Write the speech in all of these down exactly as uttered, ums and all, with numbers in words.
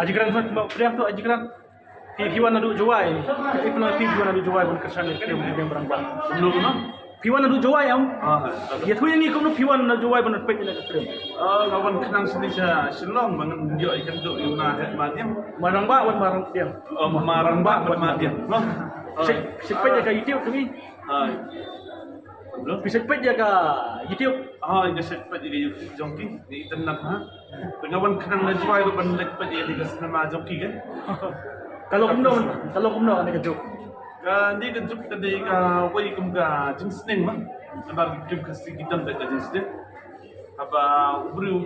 Aji Grant, ma pdiang tu Aji Grant. Phi phi wan naduh Jowai. Phi phi phi wan naduh Jowai ban kyrshan ïa ka film Madiang Marangbah. Kumno kumno? Phi wan naduh Jowai am? Ah, ïathuh ïa ngi kumno phi wan naduh Jowai ban peit ïa ka film. Ah, nga wan khnang sini sha Shillong ba ngan ïoh ïa ka doh ïa una heh Madiang. Marangbah wan Marangbah. Oh, Marangbah wan Madiang. Sik sik peit ïa ka YouTube tu ngi. Ai. Phi sik peit ïa ka YouTube. Ah, nga sik peit ïa ka YouTube jong ki. Ni internet ha. Te nga wan khnang na Jowai ruh ban leit peit ïa ka cinema jong ki kan. Ka long kumno, ka long kumno kane ka juk? Kane ka juk ka dei kawei kum ka jingsneng ma. Namar ki film Khasi ki don beit ka jingsneng. Haba u briew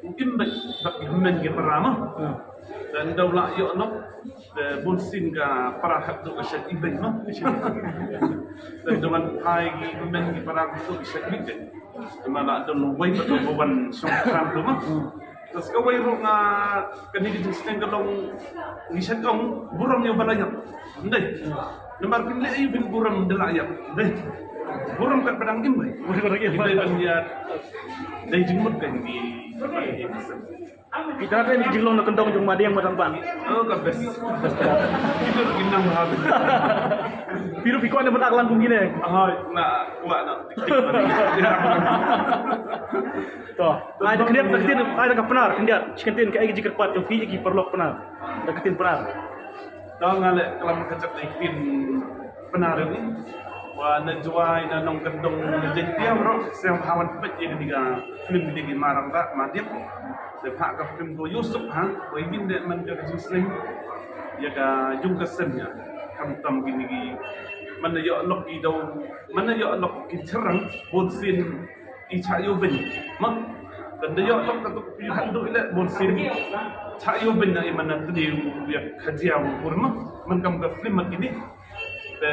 u im beit bad ki hynmen ki para ma. Hmm. Te ynda u la ïoh noh, te bunsien ka para katto ka shait im beit ma. Te ynda wan phai ki hynmen ki para katto ka shait im beit. Te ma la don uwei pat uba wan shong khrang tu ma. Te sa kawei ruh nga, kane ka jingsneng ka long ngi shait ong burom ïa uba la ïap. Ym dei. Namar kim leh aïu phin burom da la ïap. Ym dei. Burom katba dang im beit. Burom katba dang im. Ym dei ban ïa dei jingmut ka ngi. Kita kan jinglong na kyndong jong Madiang Marangbah. Oh, ka best. Best. Kita ruh kim nang bha. Phi ruh phi kwah ban act lang kum kine? Hooid, nga kwah na. To. Ai da khyndiat, da ktien, ai da ka Pnar, khyndiat. Shi kyntien kaei ka jingkyrpad jong phi ïa ki paralok Pnar. Da ka ktien Pnar. To nga leh klam ka jait na ka ktien Pnar ïa ngi. Wa na Jowai, na nongkyndong, na Jaintia baroh, sngewbha wan peit ïa kane ka film, kine ki Marangbah Madiang. Te phah ka film ko ïoh suk ha, wa ïa kin dei man ka jingsneng ïa ka jong ka seng ïa. Khamtam kine ki, man la ïoh lok ki daw, man la ïoh lok ki shynrang, bunsien i chah ïoh beiñ ma. Te ynda ïoh lok katto katne, haduh i leh bunsien chah ïoh beiñ na i man na tni u ïa ka jia u bur ma. Man kam ka film mat kine. Te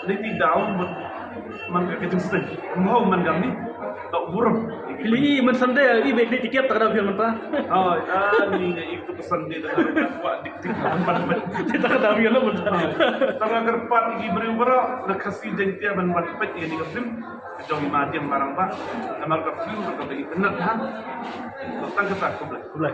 lei ti daw mut man ka ka jingsneng. Mho man kam ni. To burom. Phi leh i man Sunday i bek ni tiket ta ka daw phi mynta. Oh, ah, ni nga i tu ka Sunday ta ka daw kwah dik dik man man. Ta ka daw phi mynta. Ta nga kyrpad ïa ki briew baroh na Khasi Jaintia ban wan peit ïa kane ka film. Ka jong i Madiang Marangbah. Namar ka film ka ba internet ha. Tang kata, khublei. Khublei.